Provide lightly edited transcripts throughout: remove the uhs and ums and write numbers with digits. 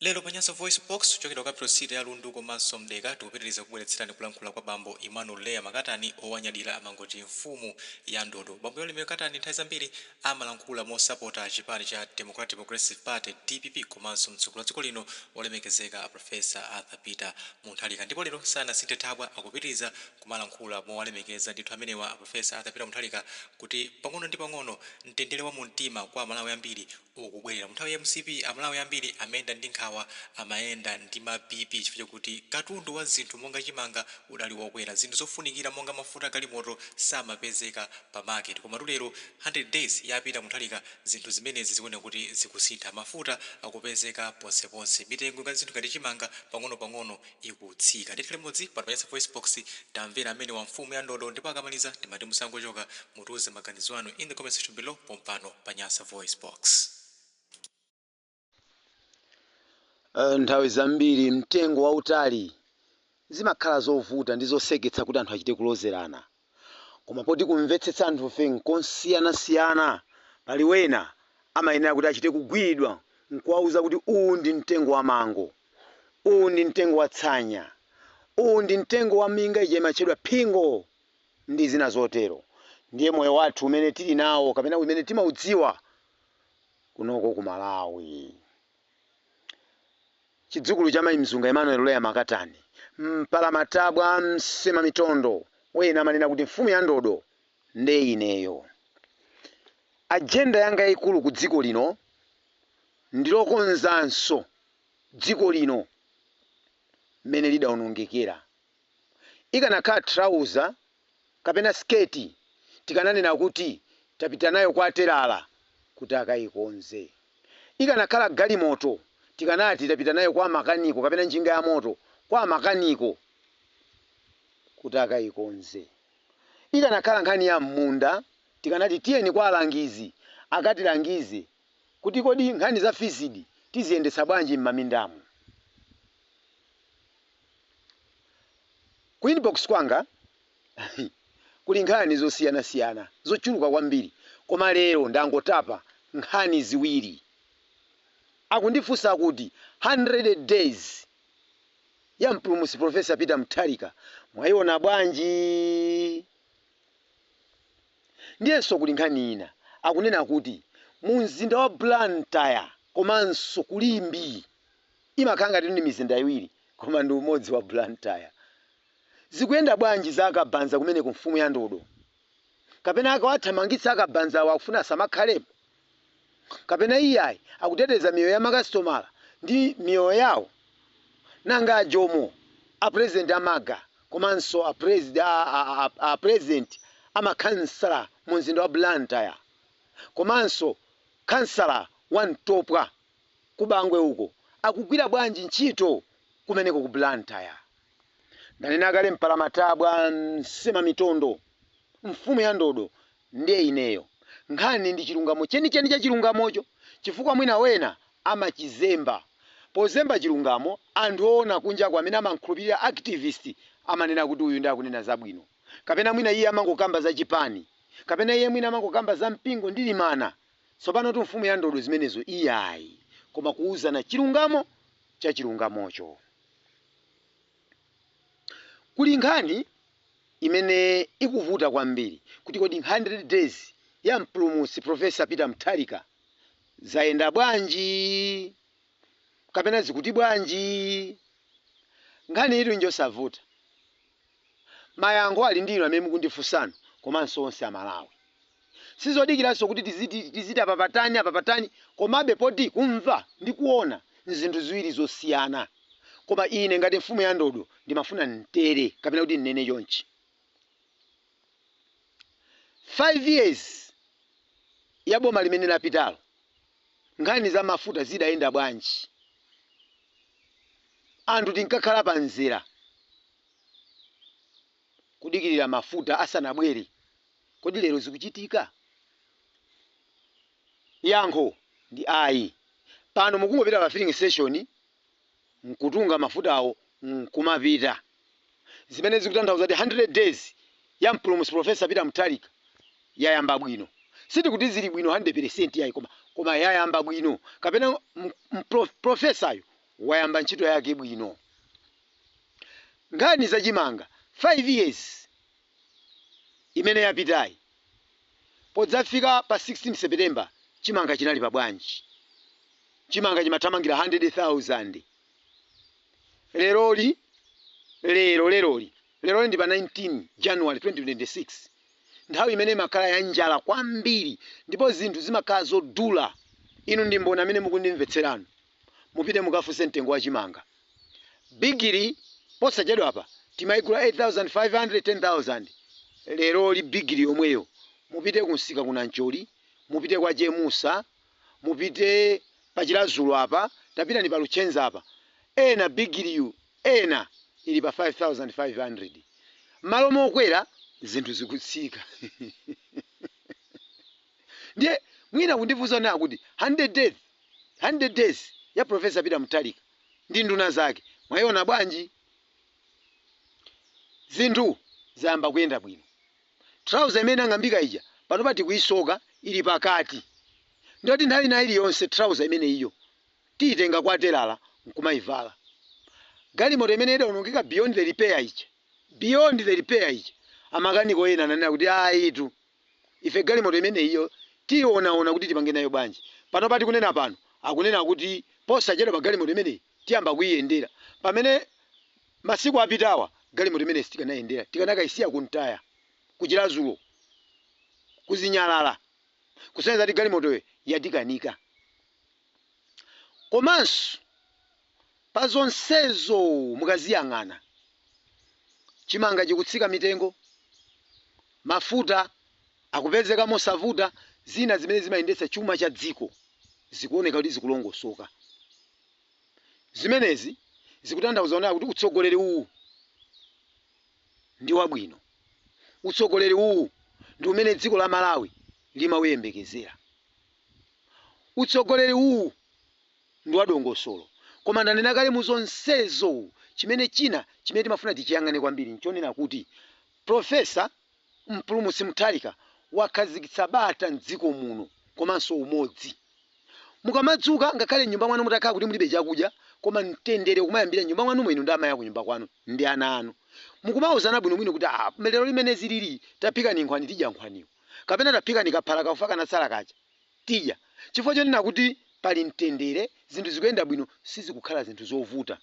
Lero pa Nyasa VoiceBox, kuchokera ku capital city ya Lundu komanso Mdeka, tikupitiriza kubweretserani kulankhula kwa bambo Emmanuel Leah Makatani, owanyadira amangoti mfumu ya ndodo. Bambo Emmanuel Makatani nthawi zambiri amalankhula mosapota chipani cha Democratic Progressive Party, dpp, komanso mtsogoleri wa dziko lino olemekezeka a Professor Arthur Peter Mutharika. Ndipo lero sanasinthe thabwa, akupitiriza kumalankhula mowalemekeza ndithu amenewa a Professor Arthur Peter Mutharika kuti pang'ono ndi pang'ono mtendere wa mumtima kwa Amalawi ambiri ukubwerera. Munthawi ya mcp amalawi ambiri amayenda ndi nkhawa, amayenda ndi ma BP chifukwa chakuti katundu wa zinthu monga chimanga udali wokwera, zinthu zofunikira monga mafuta a galimoto samapezeka pa market. Komatu lero 100 days ya Peter Mutharika zinthu zimenezi zikuoneka kuti zikusintha. Mafuta akupezeka ponseponse, mitengo ya zinthu ngati chimanga pang'onopang'ono ikutsika. Ndiye tikhale limodzi pano pa Nyasa VoiceBox, tamvera amenewa mfumu ya ndodo ndipo akamaliza timati musangochoka, mutiuze maganizo anu in the comment section below pompano pa Nyasa VoiceBox. Nthawi zambiri mtengo wautali zimakhala zovuta ndi zoseketsa kuti anthu achite kulozerana. Koma poti kumvetsetsa anthufe nkosiyanasiyana, pali wena amayenera kuti achite kugwiridwa nkuwauza kuti uwu ndi mtengo wa mango, uwu ndi mtengo wa tsanya, uwu ndi mtengo wa minga ija imatchedwa phingo ndi zina zotero. Ndiye moyo wathu umene tili nawo kapena umene timaudziwa kunoko ku Malawi. Chidzukulu cha Mayi Mzunga Emmanuel Leah Makatani, mpalamatabwa msemamitondo, wena amanena kuti mfumu ya ndodo nde ineyo. Agenda yanga yaikulu ku dziko lino ndilokonzanso dziko lino mmene lidaonongekera. Ikanakhala trouser kapena skirt tikananena kuti tapita nayo kwa telala kuti akaikonze. Ikanakhala galimoto tikanati tapita nayo kwa makaniko kapena njinga ya moto kwa makaniko kuti akaikonze. Ikanakhala nkhani ya m'munda tikanati tiyeni kwa alangizi akatilangize kuti kodi nkhani za FISD tiziyendetsa bwanji m'mamindamu. Ku inbox kwanga kuli nkhani zosiyanasiyana zochuluka kwambiri koma lero ndangotapa nkhani ziwiri. Akundifunsa kuti 100 days ya mpulumutsi Professor Peter Mutharika mwayiona bwanji? Ndiyenso kuli nkhani ina akunena kuti mu mzinda wa Blantyre komanso ku Limbe imakhala ngati ndi mizinda iwiri koma ndi umodzi wa Blantyre. Zikuyenda bwanji za akabanza kumeneko mfumu ya ndodo? Kapena akawathamangitsa akabanzawo akufuna asamakhalepo? Kapena iyayi akuteteza miyoyo ya makasitomala ndi miyoyo yawo? Nanga a Jomo, a president a MALGA komanso a president a makhansala mu mzinda wa Blantyre komanso khansala wa Ntopwa ku Bangwe uko akugwira bwanji ntchito kumeneko ku Blantyre? Ndanena kale mpalamatabwa msemamitondo mfumu ya ndodo ndiye ineyo. Nkhani ndi chilungamo chenicheni cha chilungamocho chifukwa mwina wena amachizemba. Pozemba chilungamo anthu oona kunjako amene amankhulupirira activist amanena kuti uyu ndiye akunena zabwino. Kapena mwina iye amangokamba za chipani. Kapena iye mwina amangokamba za mpingo ndi limana. Tsopanotu mfumu ya ndodo zimenezo iyayi koma kuuzana chilungamo cha chilungamocho. Kuli nkhani imene ikuvuta kwambiri kuti kodi 100 days ya mpulumutsi Professor Peter Mutharika zayenda bwanji kapena zikuti bwanji? Nkhani itu njosavuta. Mayankho ali ndi inu amene mukundifunsanu komanso onse Amalawi. Sizodikiranso kuti tiziti tiziti apa patani apa patani komabe poti kumva ndi kuona nzinthu ziwiri zosiyana. Koma ine ngati mfumu ya ndodo ndimafuna ntere kapena kuti nnene chonchi. 5 years ya boma limene lapitalo nkhani za mafuta zidayenda bwanji? Anthu tinkakhala pa mzera kudikirira mafuta asanabwere. Kodi lero zikuchitika? Yankho ndi ayi. Pano mukungopita pa filling station nkutunga mafutawo nkumapita. Zimene zikutanthauza kuti 100 days ya mpulumutsi Professor Peter Mutharika yayamba bwino. Sitikuti zili bwino 100% yayi koma koma yayamba bwino kapena professor-yu Wayamba ntchito yake bwino. Nkhani zachimanga, 5 years imene yapitayi, podzafika pa 16 September, chimanga chinali pa bwanji? Chimanga chimathamangira 100,000. Leroli, lero, leroli, leroli ndi pa 19 January 2026, nthawi imene imakhala ya njala kwambiri ndipo zinthu zimakhala zodula. Inu ndi mboni amene mukundimvetseranu, mupite mukafunse mtengo wa chimanga. Bigiri posachedwapa timayigula 8500, 10,000. Leroli bigiri yomweyo, mupite kunsika kuna Ncholi, mupite kwa Chemusa, mupite pachilazulu apa, tapita ni pa Luchenza apa, ena bigiriyu ena ili pa 5500. Malo mokwera, zinthu zikutsika. Ndiye mwina kundifunsa naye kuti 100 days, 100 days ya Professor Peter Mutharika ndi nduna zake mwayiona bwanji? Zinthu zayamba kuyenda bwino. Trouser imene ang'ambika ija pano pati kuyisoka, ili pakati. Ndiyoti nthawi ina iliyonse trouser imene iyo tiyitenga kwa telala nkumayivala. Galimoto imene idawonongeka beyond the repair ija, beyond the repair ija, amakaniko ena ananena kuti ayitu, ife galimoto imene iyo tionaona kuti tipange nayo bwanji. Pano pati kunena pano, akunena kuti posachedwa pa galimoto imeneyi tiyamba kuyiyendera, pamene masiku apitawa galimoto imene sitikanayendera, tikanakayisiya kuntaya kuchirazulo kuzinyalala, kusonyeza kuti galimotoyo yatikanika. Komanso pa zonsezo mukaziyang'ana, chimanga chikutsika mitengo, mafuta akupezeka mosavuta, zina zimene zimayendetsa chuma cha dziko zikuoneka kuti zikulongosoka. Zimenezi zikutanthauza kunena kuti utsogoleri uwu ndi wabwino, utsogoleri uwu ndi umene dziko la Malawi limawuyembekezera, utsogoleri uwu ndi wadongosolo. Koma ndanena kale, mu zonsezo chimene china chimene timafuna tichiyang'ane kwambiri nchonena kuti Professor Mpulumutsi Mutharika wakhazikitsa bata mdziko muno komanso umodzi. Mukamadzuka, ngakhale mnyumba mwanu mutakhala kuti mulibe chakudya, koma mtendere kumayambira mnyumba mwanumo. Inu ndi amayi akunyumba kwanu ndi ana anu mukumauzana bwinobwino kuti, "Ah, lero limene zilili, taphikani nkhwani, tidya nkhwaniwo, kapena taphikani kaphala kaufa kanatsala kacha, tidya," chifukwa chonena kuti pali mtendere, zinthu zikuyenda bwino, sizikukhala zinthu zovuta.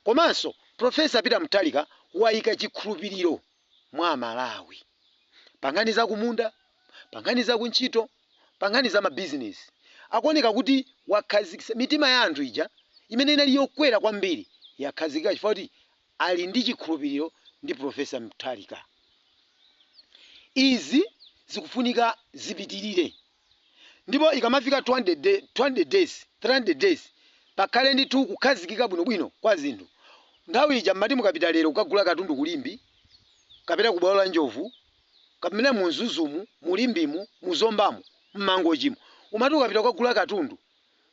Komanso Professor Peter Mutharika wayika chikhulupiriro mwa Amalawi pa nkhani za kumunda, pa nkhani za kuntchito, pa nkhani za mabizinesi. Akuoneka kuti wakhazikitsa mitima ya anthu ija imene inali yokwera kwambiri, yakhazikika chifukwa kuti ali ndi chikhulupiriro ndi Professor Mutharika. Izi zikufunika zipitirire, ndipo ikamafika 200 day, 200 days, 300 days, pakhale ndithu kukhazikika bwinobwino kwa zinthu. Nthawi ija mmati mukapita lero kukagula katundu kulimbi kapena ku Bwalo la Njovu kapena mu Mzuzumu, mulimbimu, muzombamo, mmangochimo, umati ukapita kukagula katundu,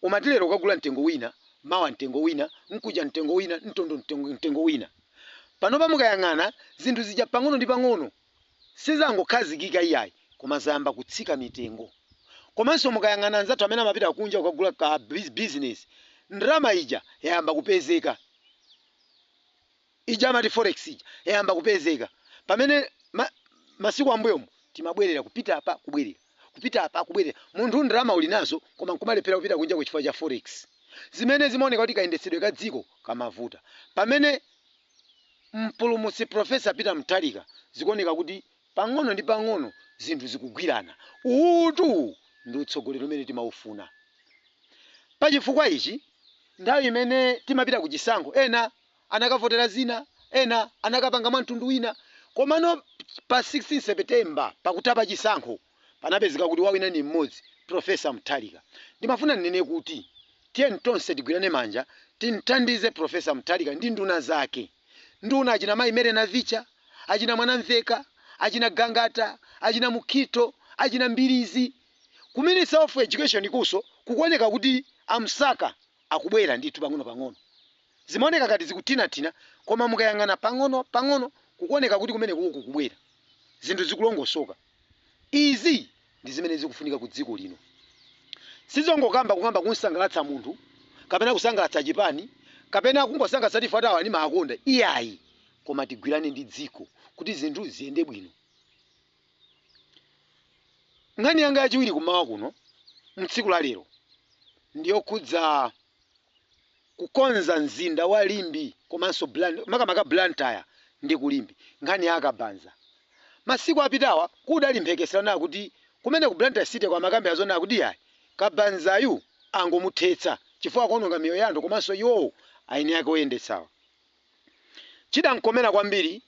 umati lero ukagula mtengo wina, mawa mtengo wina, mkuja mtengo wina, mtondo mtengo wina. Panopa mukayang'ana zinthu zija, pang'ono ndi pang'ono sizangokhazikika iyayi, koma zayamba kutsika mitengo. Komanso mukayang'ana anzathu amene amapita kunja kukagula ka business, ndalama ija yayamba kupezeka, ija amati forex ija yayamba kupezeka, pamene masiku ambuyomu timabwerera kupita apa, kubwerera, kupita apa, kubwerera. Munthu ndalama uli nazo, koma nkumalephera kupita kunja kuchifukwa cha forex, zimene zimaoneka kuti kayendetsedwe ka dziko kamavuta. Pamene Mpulumutsi Professor Peter Mutharika, zikuoneka kuti pang'ono ndi pang'ono zinthu zikugwirana. Uwutu ndi utsogoleri umene timaufuna. Pachifukwa ichi, nthawi imene timapita ku chisankho, ena anakavotera zina, ena anakapanga mwa mtundu wina, komano pa 16 September, pakutapa chisankho, panapezeka kuti wawina ni mmodzi, Professor Mutharika. Ndimafuna ndinene kuti tiyeni tonse tigwirane manja, timthandize Professor Mutharika ndi nduna zake. Nduna achina mayi Mary Navicha, achina Mwanamveka, achina Gangata, achina Mukhito, achina Mbirizi. Ku Minister of Education kuso kukuoneka kuti amsaka akubwera ndithu pang'ono pang'ono. Zimaoneka ngati zikutinatina, koma mukayang'ana pang'ono pang'ono kukuoneka kuti kumene kuku kukubwera zinthu zikulongosoka. Izi ndi zimene zikufunika ku dziko lino. Sizongokamba kukamba kunsangalatsa munthu kapena kusangalatsa chipani. kapena kungosankha satifa kuti awa ndimakonda, iyayi, koma tigwirane ndi dziko kuti zinthu ziyende bwino. Nkhani yanga yachiwiri kumawa kuno mtsiku la lero ndiyokhudza kukonza mzinda wa Limbe komanso makamaka Blantyre ndi ku Limbe, nkhani ya akabanza. Masiku apitawa kudali mphekesera kuti kumene ku Blantyre City kwa makambi azona kuti yayi, kabanzayu angomuthetsa chifukwa akuononga miyoyo ya anthu komanso iwowo aini ake oyendetsawa. Chidamkomera kwambiri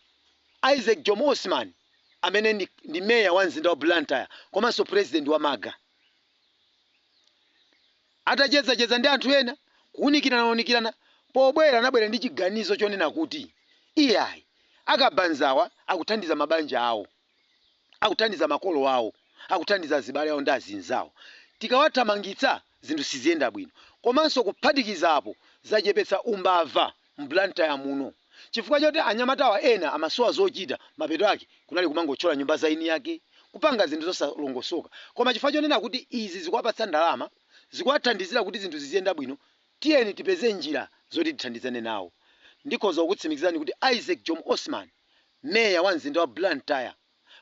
Isaac Jomo Osman amene ndi meya wa mzinda wa Blantyre komanso president wa MALGA. Atachezacheza ndi anthu ena, kuwunikirana, pobwera anabwera ndi chiganizo chonena kuti iyayi, akabanzawa akuthandiza mabanja awo, akuthandiza makolo awo, akuthandiza azibale awo ndi azinzawo. Tikawathamangitsa zinthu siziyenda bwino. Komanso kuphatikizapo zachepetsa umbava m'Blantyre muno, chifukwa choti anyamatawa ena amasowa zochita, mapeto ake kunali kumangothyola nyumba za eni yake, kupanga zinthu zosalongosoka. Koma chifukwa chonena kuti izi zikuwapatsa ndalama, zikuwathandizira kuti zinthu ziziyenda bwino, tiyeni tipeze njira zoti tithandizane nawo. Ndikhoza kukutsimikizani kuti Isaac Jomo Osman, meya wa mzinda wa Blantyre,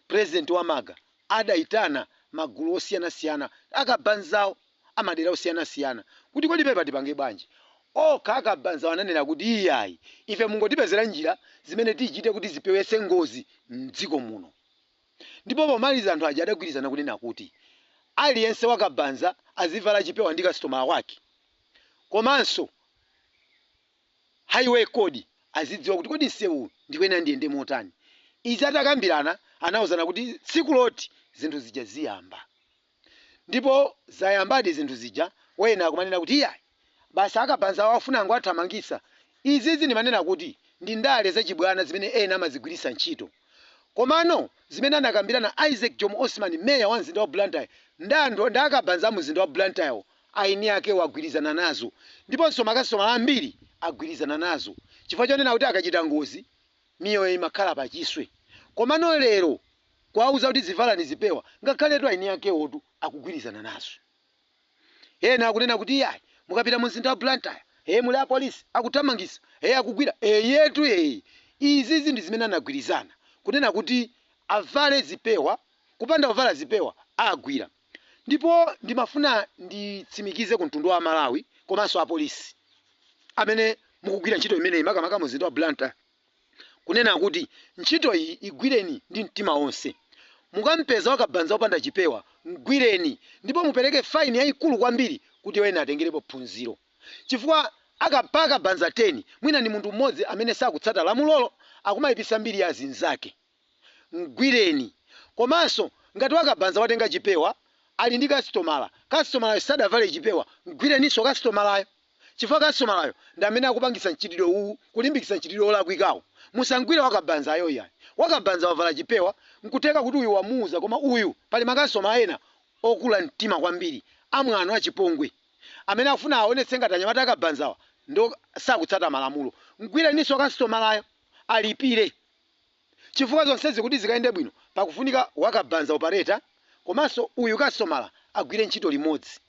president wa MALGA, adayitana magulu osiyanasiyana akabanzawo amadera osiyanasiyana kuti kodi pepa tipange bwanji. Okha akabanzawo ananena kuti iyayi, ife mungotipezera njira zimene tichite kuti zipewetse ngozi mdziko muno. Ndipo pomaliza anthu aja adagwirizana kunena kuti aliyense wakabanza azivala chipewa ndi kastomala wake, komanso highway code, azidziwa kuti kodi msewu ndikuyenera ndiyende motani. Izi atakambirana anawuzana kuti tsiku loti zinthu zija ziyamba, ndipo zayambadi zinthu zija. Wena akumanena kuti iyayi, basi akabanza awafuna angoathamangitsa. Izizi ndimanena kuti ndi ndale zachibwana zimene ena amazigwiritsa ntchito. Komano zimene anakambirana Isaac Jomo Osman, meya wa mzinda wa Blantyre, ndi anthu ndi akabanza a mzinda wa Blantyre, aini ake wagwirizana nazo, ndiponso makasitomala ambiri agwirizana nazo, chifukwa chonena kuti akachita ngozi miyoyo imakhala pachiswe. Komano lero kuwauza kuti zivalani zipewa, ngakhaletu aini akewotu akugwirizana nazo. Ena akunena kuti iyayi, mukapita mu mzinda wa Blantyre, he, muli apolisi akuthamangitsa, he, akugwira eyetu. Izizi ndi zimene anagwirizana kunena kuti avale zipewa, kupanda kuvala zipewa agwira. Ndipo ndimafuna nditsimikize ku mtundu wa Malawi komanso apolisi amene mukugwira ntchito imeneyi, makamaka mu mzinda wa Blantyre, kunena kuti ntchito iyi igwireni ndi mtima wonse. Mukampeza wakabanza wopanda chipewa, mgwireni ndipo mupereke faini yayikulu kwambiri kuti ena atengerepo phunziro, chifukwa akapa akabanza 10, mwina ndi munthu mmodzi amene sakutsata lamulolo, akumayipisa mbiri ya azinzake. Mgwireni. Komanso ngati wakabanza watenga chipewa, ali ndi kastomala, kastomalayo sadavale chipewa, mgwireninso kastomalayo, chifukwa kastomalayo ndi amene akupangisa mchitidwe uwu, kulimbikitsa mchitidwe wolakwikawo. Musangwire wakabanzayo iyayi. Wakabanza wavala chipewa, nkutheka kuti uyu wamuuza, koma uyu pali makastomala ena okula mtima kwambiri, amwano, achipongwe, amene akufuna aonetse ngati anyamata akabanzawa ndo sakutsata malamulo. Mgwireninso kastomalayo, alipire, chifukwa zonsezi kuti zikayende bwino pakufunika wakabanza operator komanso uyu kastomala agwire ntchito limodzi.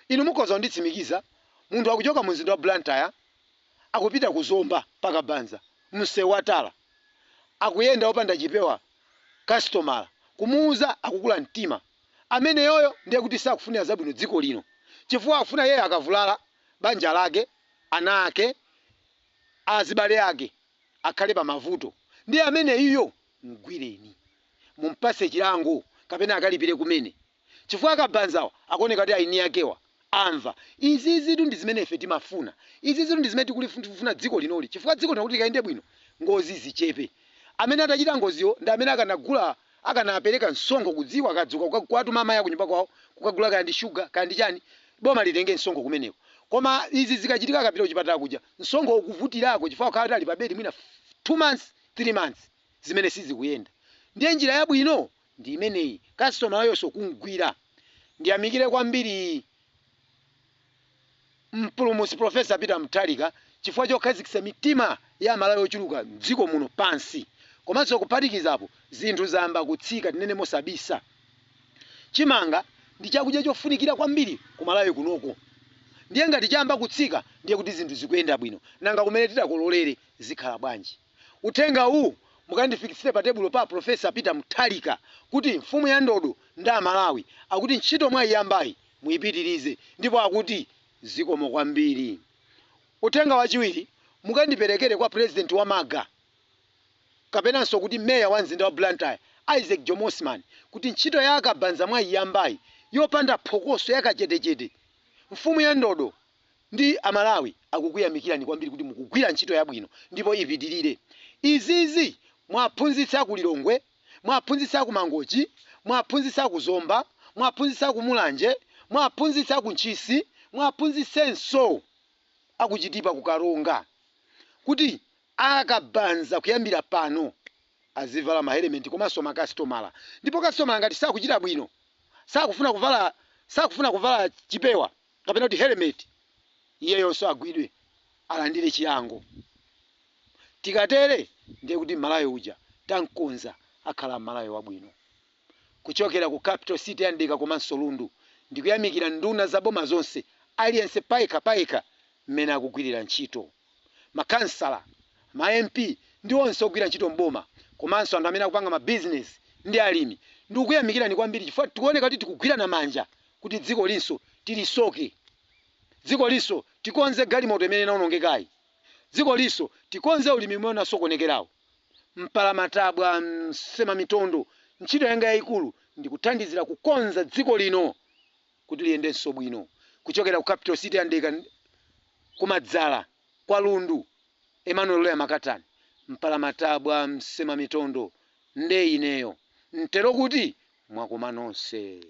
Inu mukhoza kunditsimikiza, munthu akuchoka mu mzinda wa Blantyre akupita ku Zomba pakabanza, msewu watala, akuyenda wopanda chipewa, kastomala kumuuza akukula mtima. Ameneyoyo ndiye kuti sakufunira zabwino dziko lino, chifukwa akufuna iyeyo akavulala, banja lake, ana ake, azibale ake akhale pa mavuto. Ndiye ameneyiyo mgwireni, mumpase chilango kapena akalipire kumene, chifukwa akabanzawa akuoneka kuti aini akewa amva. Izizitu ndi zimene ife timafuna, izizitu ndi zimene tikulifuna dziko linoli, chifukwa dziko lino kuti likayende bwino, ngozi zichepe. Amene atachita ngoziyo ndi amene akanagula, akanapereka msonkho kudziwa, akadzuka kuwatuma amayi akunyumba kwawo kukagula kaya ndi shuga kaya ndi chani, boma litenge msonkho kumeneko. Koma izi zikachitika, akapita kuchipatala kuja, msonkho ukuvutirako, chifukwa akhala ali pa bedi mwina 2 months, 3 months, zimene sizikuyenda. Ndiye njira yabwino ndi imeneyi, kastomala yonso kumgwira. Ndiyamikire kwambiri mpulumutsi Professor Peter Mutharika chifukwa chokhazikitsa mitima ya Amalawi ochuluka mdziko muno pansi. Komanso kuphatikizapo, zinthu zayamba kutsika. Tinene mosabisa, chimanga ndi chakudya chofunikira kwambiri ku Malawi kunoko. Ndiye ngati chayamba kutsika ndiye kuti zinthu zikuyenda bwino. Nanga kumene titakololere zikhala bwanji? Uthenga uwu mukandifikitsire pa tebulo pa Professor Peter Mutharika kuti mfumu ya ndodo ndi Amalawi akuti ntchito mwayiyambayi muyipitirize ndipo akuti zikomo kwambiri. Uthenga wachiwiri mukandiperekere kwa President wa MALGA kapenanso kuti Mayor wa mzinda wa Blantyre Isaac Jomo Osman kuti ntchito ya akabanza mwayiyambayi yopanda phokoso yakachetechete mfumu ya ndodo ndi Amalawi akukuyamikirani kwambiri kuti mukugwira ntchito yabwino ndipo ipitirire. Izizi mwaphunzitsa aku Lilongwe, mwaphunzitsa aku Mangochi, mwaphunzitsa aku Zomba, mwaphunzitsa aku Mulanje, mwaphunzitsa aku Ntchisi, mwaphunzitsenso aku Chitipa ku Karonga kuti akabanza kuyambira pano azivala mahelementi komanso makasitomala ndipo kasitomala ngati sakuchita bwino sakufuna kuvala sakufuna kuvala chipewa kapena kuti helmet iyeyonso agwidwe alandire chilango. Tikatere ndiye kuti Mmalawi uja tamkonza akhala Mmalawi wabwino. Kuchokera ku capital city ya Mdeka komanso Lundu ndikuyamikira nduna za boma zonse aliyense payekha payekha mmene akugwirira ntchito. Makhansala, ma MP ndi onse ogwira ntchito m'boma komanso anthu amene akupanga ma business ndi alimi ndikukuyamikirani kwambiri chifukwa tikuoneka kuti tikugwirana manja kuti dzikolinso tilisoke. Dzikolinso tikonze galimoto imene inaonongekayi. Dzikolinso tikonze ulimi umene unasokonekerawu. Mpalamatabwa, msemamitondo, ntchito yanga yaikulu ndikuthandizira kukonza dziko lino kuti liyendenso bwino. Kuchokera ku capital city ya Mdeka kumadzala kwa Lundu, Emmanuel Leah Makatani, mpalamatabwa, msemamitondo, nde ineyo. Ntero kuti mwakoma nonse.